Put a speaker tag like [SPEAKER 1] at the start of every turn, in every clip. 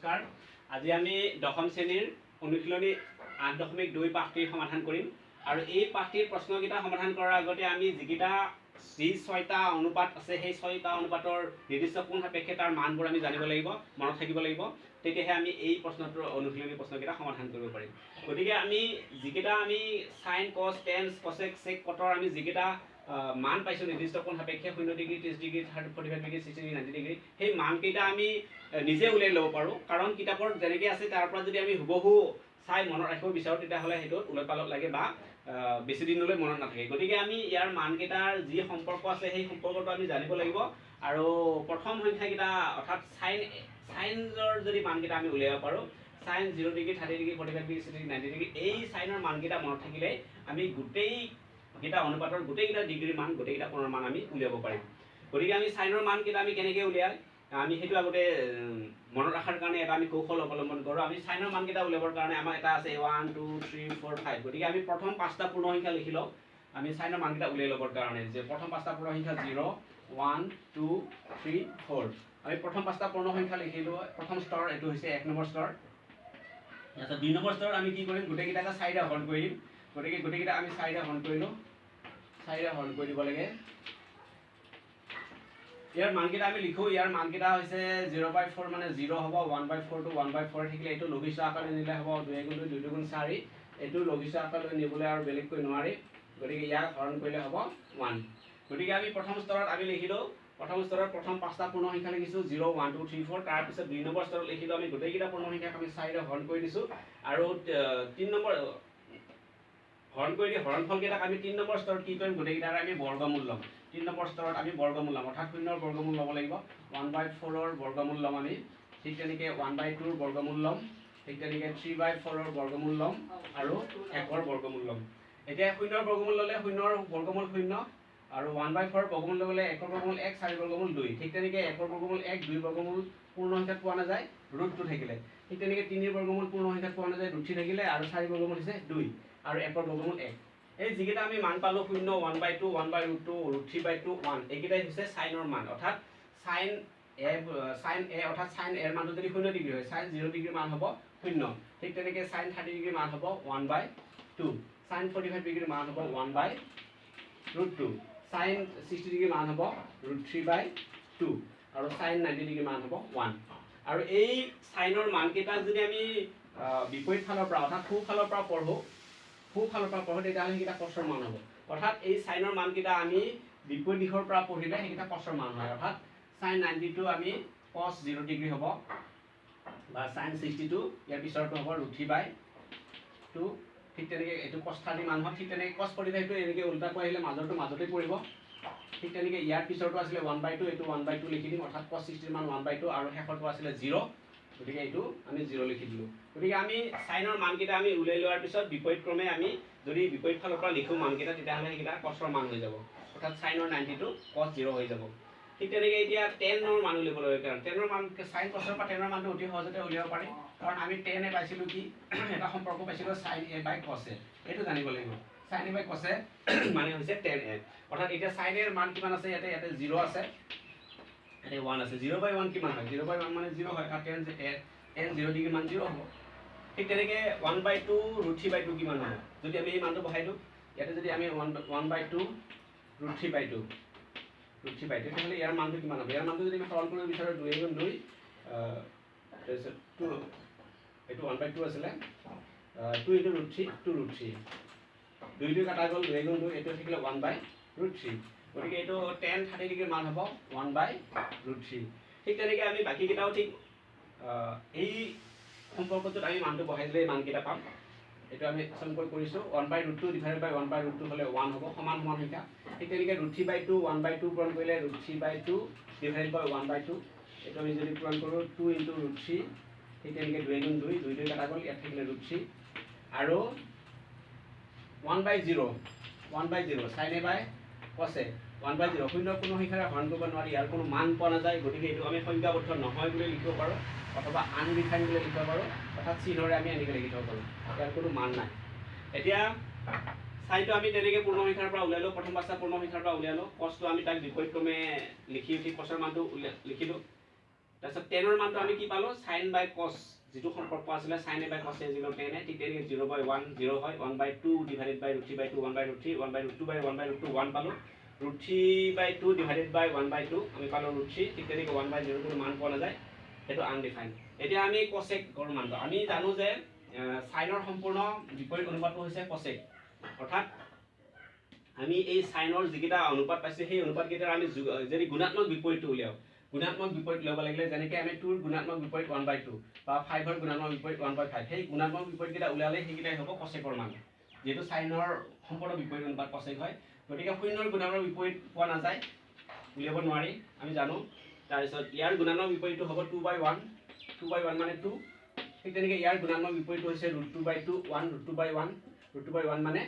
[SPEAKER 1] নমস্কাৰ। আজি আমি দশম শ্ৰেণীৰ অনুশীলনী 8.2 পাঠটিৰ সমাধান কৰিম আৰু এই পাঠটিৰ প্ৰশ্নকেইটা সমাধান কৰাৰ আগতে আমি যি ছয়টা অনুপাত আছে, সেই ছয়টা অনুপাতৰ নিৰ্দিষ্ট কোণ সাপেক্ষে তাৰ মানবোৰ আমি জানিব লাগিব, মনত থাকিব লাগিব। তেতিয়াহে আমি এই প্ৰশ্নটোৰ অনুশীলনী প্ৰশ্নকেইটা সমাধান কৰিব পাৰিম। গতিকে আমি যিকেইটা আমি চাইন, কছ, টেন, কচেক, চেক, কটৰ আমি যিকেইটা মান পাইছোঁ নিৰ্দিষ্ট কোণ সাপেক্ষে 0 degree, 30 degree, 30, 45 degree, 60 degree, 90 degree, সেই মানকেইটা আমি নিজে উলিয়াই ল'ব পাৰোঁ। কাৰণ কিতাপত যেনেকৈ আছে, তাৰ পৰা যদি আমি হুবহু চাই মনত ৰাখিব বিচাৰোঁ, তেতিয়াহ'লে সেইটোত ওলট পালট লাগে বা বেছি দিনলৈ মনত নাথাকে। গতিকে আমি ইয়াৰ মানকেইটাৰ যি সম্পৰ্ক আছে, সেই সম্পৰ্কটো আমি জানিব লাগিব। আৰু প্ৰথম সংখ্যাকেইটা, অৰ্থাৎ চাইনৰ যদি মানকেইটা আমি উলিয়াব পাৰোঁ, sine 0 degree, 30 degree, 45 degree, 60 degree, 90 degree, এই চাইনৰ মানকেইটা মনত থাকিলে আমি গোটেইকেইটা অনুপাতৰ গোটেইকেইটা ডিগ্ৰীৰ মান, গোটেইকেইটা কোণৰ মান আমি উলিয়াব পাৰিম। গতিকে আমি চাইনৰ মানকেইটা আমি কেনেকৈ উলিয়াই, আমি সেইটো আগতে মনত ৰখাৰ কাৰণে এটা আমি কৌশল অৱলম্বন কৰোঁ। আমি চাইনৰ মানকেইটা উলিয়াবৰ কাৰণে আমাৰ এটা আছে 1, 2, 3, 4, 5। গতিকে আমি প্ৰথম পাঁচটা পূৰ্ণ সংখ্যা লিখি লওঁ আমি চাইনৰ মানকেইটা উলিয়াই ল'বৰ কাৰণে, যে প্ৰথম পাঁচটা পূৰ্ণ সংখ্যা 0, 1, 2, 3, 4। আমি প্ৰথম পাঁচটা পূৰ্ণ সংখ্যা লিখিলোঁ। প্ৰথম স্তৰ এইটো হৈছে 1 নম্বৰ স্তৰ। তাৰপিছত 2 নম্বৰ স্তৰত আমি কি কৰিম? গোটেইকেইটাকে চাৰিটা হৰণ কৰি দিম। গতিকে গোটেইকেইটা আমি চাৰিটা হৰণ কৰিলোঁ। চাৰিটা হৰণ কৰি দিব লাগে। ইয়াৰ মানকেইটা আমি লিখোঁ। ইয়াৰ মানকেইটা হৈছে 0/4 মানে 0 হ'ব, 1/4টো 1/4 থাকিলে। এইটো লঘিষ্ঠ আকাৰলৈ নিলে হ'ব দুই এগুণ দুই, দুই দুগুণ চাৰি। এইটো লঘিষ্ঠ আকাৰলৈ নিবলৈ আৰু বেলেগকৈ নোৱাৰি। গতিকে ইয়াক হৰণ কৰিলে হ'ব 1। গতিকে আমি প্ৰথম স্তৰত আমি লিখিলোঁ, প্ৰথম স্তৰত প্ৰথম পাঁচটা পূৰ্ণ সংখ্যা লিখিছোঁ, 0, 1, 2, 3, 4। তাৰপিছত 2 নম্বৰ স্তৰত লিখিলোঁ আমি গোটেইকেইটা পূৰ্ণ সংখ্যাক আমি চাৰিৰে হৰণ কৰি দিছোঁ। আৰু 3 নম্বৰ হৰণ কৰি দি হৰণফলকেইটাক আমি 3 নম্বৰ স্তৰত কি কৰিম? গোটেইকেইটাৰে আমি বৰ্গমূল ল'ম। 3 নম্বৰ স্তৰত আমি বৰ্গমূল ল'ম, অৰ্থাৎ শূন্যৰ বৰ্গমূল ল'ব লাগিব, 1/4ৰ বৰ্গমূল ল'ম আমি। ঠিক তেনেকৈ 1/2ৰ বৰ্গমূল ল'ম, ঠিক তেনেকৈ 3/4ৰ বৰ্গমূল ল'ম আৰু একৰ বৰ্গমূল ল'ম। এতিয়া শূন্যৰ বৰ্গমূল ল'লে শূন্যৰ বৰ্গমূল শূন্য আৰু 1/4 বৰ্গমূল ল'লে একৰ বৰ্গমূল এক, চাৰি বৰ্গমূল দুই। ঠিক তেনেকৈ একৰ বৰ্গমূল এক, দুই বৰ্গমূল পূৰ্ণ সংখ্যাত পোৱা নাযায় ৰুট টু থাকিলে। ঠিক তেনেকৈ তিনিৰ বৰ্গমূল পূৰ্ণ সংখ্যাত পোৱা নাযায় ৰুট থ্ৰী থাকিলে আৰু চাৰি বৰ্গমূল হৈছে দুই আৰু একৰ বৰ্গমূল এক। এই যিকেইটা আমি মান পালোঁ, শূন্য, 1/2, 1/√2, √3/2, 1, এইকেইটাই হৈছে চাইনৰ মান। অৰ্থাৎ চাইন এ, অৰ্থাৎ চাইন এৰ মানটো যদি 0 ডিগ্ৰী হয়, চাইন 0 ডিগ্ৰীৰ মান হ'ব শূন্য। ঠিক তেনেকৈ চাইন 30 ডিগ্ৰীৰ মান হ'ব 1/2, চাইন 45 ডিগ্ৰীৰ মান হ'ব 1/√2, চাইন 60 ডিগ্ৰীৰ মান হ'ব √3/2 আৰু চাইন 90 ডিগ্ৰীৰ মান হ'ব 1। আৰু এই চাইনৰ মানকেইটা যদি আমি বিপৰীত ফালৰ পৰা, অৰ্থাৎ সোঁফালৰ পৰা পঢ়োঁ, সোঁফালৰ পৰা পঢ়োঁ, তেতিয়াহ'লে সেইকেইটা কছৰ মান হ'ব। অৰ্থাৎ এই চাইনৰ মানকেইটা আমি বিপৰীত দিশৰ পৰা পঢ়িলে সেইকেইটা কছৰ মান হয়। অৰ্থাৎ চাইন 90টো আমি কছ 0 ডিগ্ৰী হ'ব বা চাইন 60টো ইয়াৰ পিছৰটো হ'ব √3/2। ঠিক তেনেকৈ এইটো কছ 30 মান হয়। ঠিক তেনেকৈ কছ 45টো এনেকৈ উল্টাকৈ আহিলে মাজৰটো মাজতে পৰিব। ঠিক তেনেকৈ ইয়াৰ পিছৰটো আছিলে 1/2, এইটো 1/2 লিখি দিম, অৰ্থাৎ কছ 60ৰ মান 1/2। আৰু শেষৰটো আছিলে 0, গতিকে এইটো আমি 0 লিখি দিলোঁ। গতিকে আমি চাইনৰ মানকেইটা আমি উলিয়াই লোৱাৰ পিছত বিপৰীত ক্ৰমে আমি যদি বিপৰীত ফালৰ পৰা লিখোঁ মানকেইটা, তেতিয়াহ'লে সেইকেইটা কছৰ মান হৈ যাব। অৰ্থাৎ চাইনৰ 90টো কছ 0 হৈ যাব। ঠিক তেনেকৈ এতিয়া টেনৰ মান উলিয়াব লাগে। কাৰণ টেনৰ মান, চাইন কছৰ পৰা টেনৰ মানটো অতি সহজতে উলিয়াব পাৰি। কাৰণ আমি টেন এ পাইছিলোঁ কি, এটা সম্পৰ্ক পাইছিলোঁ sine A by cos A। এইটো জানিব লাগিব। চাইন এ বাই কছ এ মানে হৈছে টেন এ। অৰ্থাৎ এতিয়া চাইন এৰ মান কিমান আছে ইয়াতে? ইয়াতে 0 আছে, ইয়াতে 1 আছে। 0/1 কিমান হয়? 0/1 মানে 0 হয়। আৰু টেন 0 ডিগ্ৰী মান 0 হ'ব। ঠিক তেনেকৈ 1/2 √3/2 কিমান হ'ব? যদি আমি এই মানটো বহাই দিওঁ ইয়াতে, যদি আমি 1/2 √3/2, √3/2, তেতিয়াহ'লে ইয়াৰ মানটো কিমান হ'ব? ইয়াৰ মানটো যদি আমি সৰল কৰিব বিচাৰোঁ, দুই এগুণ দুই, তাৰপিছত টু, এইটো 1/2 আছিলে, 2 into √3, 2 √3। দুই দুই কটা গ'ল, দুই এগুণ দুই, এইটো থাকিলে 1/√3। গতিকে এইটো টেন 30 ডিগ্ৰীৰ মান হ'ব 1/√3। ঠিক তেনেকৈ আমি বাকীকেইটাও ঠিক এই সম্পৰ্কটোত আমি মানটো বহাই দিলে এই মানকেইটা পাম। এইটো আমি চমকৈ কৰিছোঁ। 1/√2 divided by 1/√2 হ'লে 1 হ'ব, সমান সমান সংখ্যা। ঠিক তেনেকৈ √3/2, 1/2 পূৰণ কৰিলে √3/2 divided by 1/2। এইটো আমি যদি পূৰণ কৰোঁ, টু ইণ্টু ৰুট থ্ৰী। ঠিক তেনেকৈ দুই গুণ দুই, দুই দুই কটা গ'ল, ইয়াত থাকিলে ৰুট থ্ৰী। আৰু 1/0, 1/0, sine A by cos A, 1/0। শূন্য কোনো সংখ্যাৰে হৰণ কৰিব নোৱাৰি, ইয়াৰ কোনো মান পোৱা নাযায়। গতিকে এইটো আমি সংজ্ঞাবদ্ধ নহয় বুলি লিখিব পাৰোঁ অথবা আনডিফাইন বুলি লিখিব পাৰোঁ। অৰ্থাৎ চিহ্নৰে আমি এনেকৈ লিখি থ'ব পাৰোঁ, ইয়াৰ কোনো মান নাই। এতিয়া চাইনটো আমি তেনেকৈ পূৰ্ণ সংখ্যাৰ পৰা উলিয়ালোঁ, প্ৰথম পাঁচটা পূৰ্ণ সংখ্যাৰ পৰা উলিয়ালোঁ। কছটো আমি তাক বিপৰীতক্ৰমে লিখি উঠি কছৰ মানটো উলিয়াই লিখিলোঁ। তাৰপিছত টেনৰ মানটো আমি কি পালোঁ, চাইন বাই কছ যিটো সম্পৰ্ক আছিলে sine A by cos A zero tan A, ঠিক তেনেকৈ জিৰ' বাই ওৱান জিৰ' হয়, one by two divided by root three by two one by root three, one by root two by one by root two one পালোঁ, root three by two divided by one by two আমি পালোঁ root three, ঠিক তেনেকৈ one বাই zero' কোনো মান পোৱা নাযায়, সেইটো আনডিফাইন। এতিয়া আমি কচেকৰ মানটো আমি জানো যে চাইনৰ সম্পূৰ্ণ বিপৰীত অনুপাতটো হৈছে কচেক, অৰ্থাৎ আমি এই চাইনৰ যিকেইটা অনুপাত পাইছোঁ সেই অনুপাতকেইটাৰ আমি যদি গুণাত্মক বিপৰীতটো উলিয়াওঁ, গুণাত্মক বিপৰীত উলিয়াব লাগিলে যেনেকৈ আমি টুৰ গুণাত্মক বিপৰীত ওৱান বাই টু বা ফাইভৰ গুণাত্মক বিপৰীত ওৱান বাই ফাইভ, সেই গুণাত্মক বিপৰীতকেইটা উলিয়ালে সেইকেইটাই হ'ব কচেকৰ মান, যিহেতু চাইনৰ সম্পূৰ্ণ বিপৰীত অনুপাত কচেক হয়, গতিকে শূন্যৰ গুণাত্মক বিপৰীত পোৱা নাযায়, উলিয়াব নোৱাৰি আমি জানো। তাৰপিছত ইয়াৰ গুণাত্মক বিপৰীতটো হ'ব two by one, two by one মানে টু, ঠিক তেনেকৈ ইয়াৰ গুণাত্মক বিপৰীতটো হৈছে root two by two one, root two by one, root two by one মানে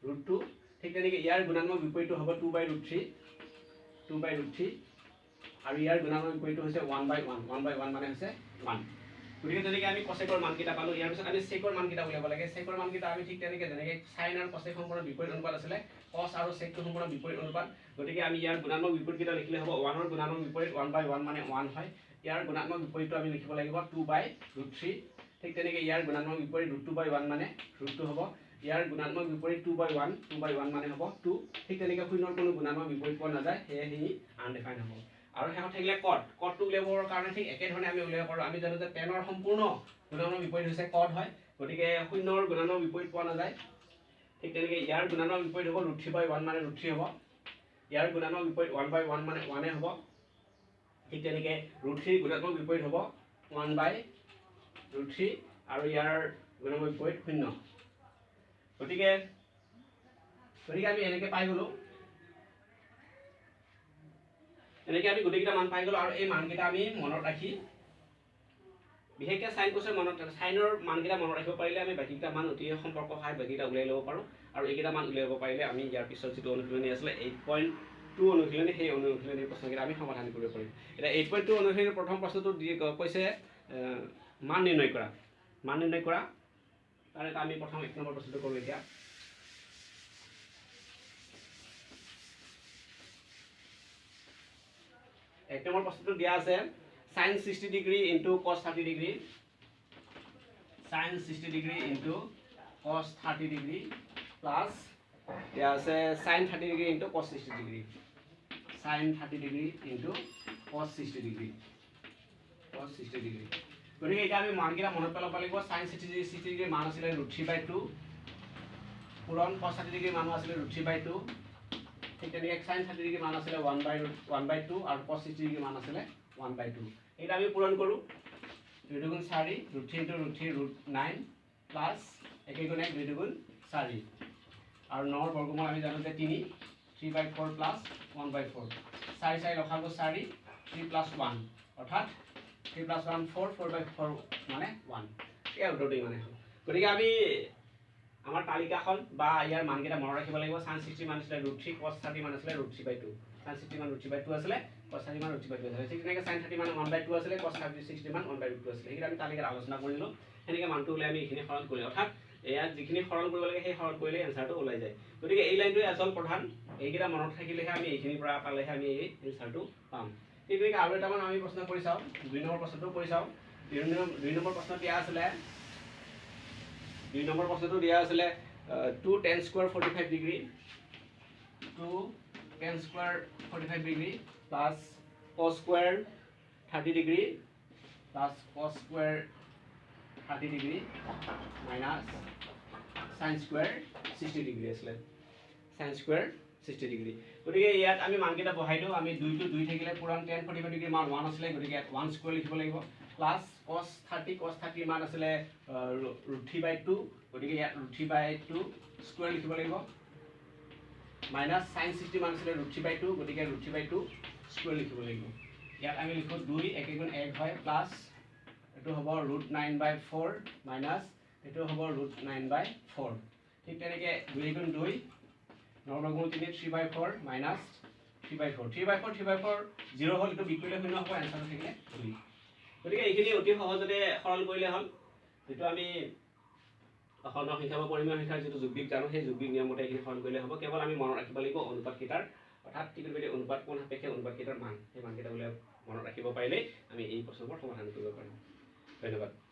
[SPEAKER 1] ৰুট টু, ঠিক তেনেকৈ ইয়াৰ গুণাত্মক বিপৰীতটো হ'ব two by root three, two by root three, আৰু ইয়াৰ গুণাত্মক বিপৰীতটো হৈছে one by one, one by one মানে হৈছে ওৱান। গতিকে তেনেকৈ আমি কচেকৰ মানকেইটা পালোঁ। ইয়াৰ পিছত আমি চেকৰ মানকেইটা উলিয়াব লাগে। চেকৰ মানকেইটা আমি ঠিক তেনেকৈ যেনেকৈ চাইন আৰু কচেক সম্পূৰ্ণ বিপৰীত অনুপাত আছিলে, কচ আৰু চেকটো সম্পূৰ্ণ বিপৰীত অনুপাত, গতিকে আমি ইয়াৰ গুণাত্মক বিপৰীতকেইটা লিখিলে হ'ব ওৱানৰ গুণাত্মক বিপৰীত ওৱান বাই ওৱান মানে ওৱান হয়, ইয়াৰ গুণাত্মক বিপৰীতটো আমি লিখিব লাগিব টু বাই ৰুট থ্ৰী, ঠিক তেনেকৈ ইয়াৰ গুণাত্মক বিপৰীত ৰুট টু বাই ওৱান মানে ৰুট টু হ'ব, ইয়াৰ গুণাত্মক বিপৰীত two by one, two by one মানে হ'ব টু, ঠিক তেনেকৈ শূন্যৰ কোনো গুণাত্মক বিপৰীত পোৱা নাযায়, সেয়ে সি আনডিফাইন হ'ব। আৰু শেষত থাকিলে কট, কটটো উলিয়াবৰ কাৰণে ঠিক একেধৰণে আমি উলিয়াব পাৰোঁ। আমি জানো যে টেনৰ সম্পূৰ্ণ গুণাত্মক বিপৰীত হৈছে কট হয়, গতিকে শূন্যৰ গুণাত্মক বিপৰীত পোৱা নাযায়, ঠিক তেনেকৈ ইয়াৰ গুণাত্মক বিপৰীত হ'ব ৰুট থ্ৰী বাই ওৱান মানে ৰুট থ্ৰী হ'ব, ইয়াৰ গুণাত্মক বিপৰীত ওৱান বাই ওৱান মানে ওৱানে হ'ব, ঠিক তেনেকৈ ৰুট থ্ৰীৰ গুণাত্মক বিপৰীত হ'ব ওৱান বাই ৰুট থ্ৰী আৰু ইয়াৰ গুণাত্মক বিপৰীত শূন্য। গতিকে গতিকে আমি এনেকৈ পাই গ'লোঁ, এনেকৈ আমি গোটেইকেইটা মান পাই গ'লোঁ। আৰু এই মানকেইটা আমি মনত ৰাখি বিশেষকৈ চাইন কোচৰ মনত চাইনৰ মানকেইটা মনত ৰাখিব পাৰিলে আমি বাকীকেইটা মান অতি সম্পৰ্ক সহায়ত বাকীকেইটা উলিয়াই ল'ব পাৰোঁ। আৰু এইকেইটা মান উলিয়াব পাৰিলে আমি ইয়াৰ পিছত যিটো অনুশীলনী আছিলে 8.2 অনুশীলনী, সেই অনুশীলনীৰ প্ৰশ্নকেইটা আমি সমাধান কৰিব পাৰিম। এতিয়া 8.2 অনুশীলনীৰ প্ৰথম প্ৰশ্নটো দি কৈছে মান নিৰ্ণয় কৰা, মান নিৰ্ণয় কৰা। তাৰ এটা আমি প্ৰথম 1 নম্বৰ প্ৰশ্নটো কৰোঁ। এতিয়া এক নম্বৰ প্ৰশ্নটো দিয়া আছে sine 60 degree into cos 30 degree, sine 60 degree into cos 30 degree plus দিয়া আছে sine 30 degree into cos 60 degree, sine 30 degree into cos 60 degree, cos 60 degree. গতিকে এতিয়া আমি মানকেইটা মনত পেলাব লাগিব। চাইন 60 ডিগ্ৰী মান আছিলে ৰুট থ্ৰী বাই টু পূৰণ কছ 30 ডিগ্ৰী মানো আছিলে ৰুট থ্ৰী বাই টু, ঠিক তেনেকৈ চাইন 30 ডিগ্ৰী মান আছিলে ওৱান বাই টু আৰু কছ 60 ডিগ্ৰী মান আছিলে ওৱান বাই টু। এইটা আমি পূৰণ কৰোঁ, 2 দুগুণ 4 root three into root three root nine plus 1 গুণ 1 2 দুগুণ 4 আৰু 9ৰ বৰ্গমূল আমি জানো যে 3, three by four plus one by four, 4 4 লসাগু 4, থ্ৰী প্লাছ ওৱান অৰ্থাৎ three plus one four, four by four মানে ওৱান। এই উত্তৰটো ইমানেই হ'ল। গতিকে আমি আমাৰ তালিকাখন বা ইয়াৰ মানকেইটা মনত ৰাখিব লাগিব। চাইন 60 মান আছিলে ৰুট থ্ৰী, কছ 30 মান আছিলে root three by two, sine 60 মান ৰুট থ্ৰী বাই টু আছিলে, কছ 30 মান ৰুট থ্ৰী বাই টু আছিলে, ঠিক তেনেকৈ চাইন 30 মান ওৱান বাই টু আছিলে, কছ 60 মান ওৱান বাই ৰুট টু আছিলে। সেইকেইটা আমি তালিকাত আলোচনা কৰিলোঁ, সেনেকৈ মানটো ওলাই আমি এইখিনি সৰল কৰিলোঁ, অৰ্থাৎ ইয়াত যিখিনি সৰল কৰিব লাগে সেই সৰল কৰিলে এনচাৰটো ওলাই যায়। গতিকে এই লাইনটোৱে আচল প্ৰধান, এইকেইটা মনত থাকিলেহে আমি এইখিনিৰ পৰা পালেহে আমি এই এনচাৰটো পাম। ঠিক তেনেকৈ আৰু এটামান আমি প্ৰশ্ন কৰি চাওঁ, 2 নম্বৰ প্ৰশ্নটো কৰি চাওঁ। 2 নম্বৰ প্ৰশ্ন দিয়া আছিলে, 2 নম্বৰ প্ৰশ্নটো দিয়া আছিলে 2 tan square 45 degree, 2 tan square 45 degree plus cos square 30 degree plus cos square 30 degree minus sine square 60 degree আছিলে, চাইন স্কুৱেৰ 60 ডিগ্ৰী। গতিকে ইয়াত আমি মানকেইটা বহাই দিওঁ। আমি 2টো 2 থাকিলে পূৰণ টেন 45 ডিগ্ৰী মান 1 আছিলে, গতিকে ইয়াত 1 স্কুৱেৰ লিখিব লাগিব, প্লাছ কছ 30, কছ 30 মান আছিলে ৰুট থ্ৰী বাই টু, গতিকে ইয়াত root three by two square লিখিব লাগিব, মাইনাছ চাইন 60 মান আছিলে ৰুট থ্ৰী বাই টু, গতিকে root three by two square লিখিব লাগিব। ইয়াত আমি লিখোঁ 2 1 গুণ 1 হয়, প্লাছ এইটো হ'ব root nine by four minus এইটো হ'ব ৰুট নাইন বাই ফ'ৰ, ঠিক তেনেকৈ 2 গুণ 2 9 গুণ 3 three by four minus three by four, three by four three by four zero হ'ল, এইটো বিয়োগ কৰিলে শূন্য হ'ব, এনচাৰটো থাকিলে 2। গতিকে এইখিনি অতি সহজতে সৰল কৰিলে হ'ল। যিটো আমি অখণ্ড সংখ্যা বা পৰিমেয় সংখ্যাৰ যিটো যোগবিয়োগ জানো, সেই যোগবিয়োগ নিয়মমতে এইখিনি সৰল কৰিলে হ'ব। কেৱল আমি মনত ৰাখিব লাগিব অনুপাতকেইটাৰ, অৰ্থাৎ ত্ৰিকোণমিতিক অনুপাত কোণ সাপেক্ষে অনুপাতকেইটাৰ মান, সেই মানকেইটা উলিয়াব মনত ৰাখিব পাৰিলেই আমি এই প্ৰশ্নবোৰ সমাধান কৰিব পাৰিম। ধন্যবাদ।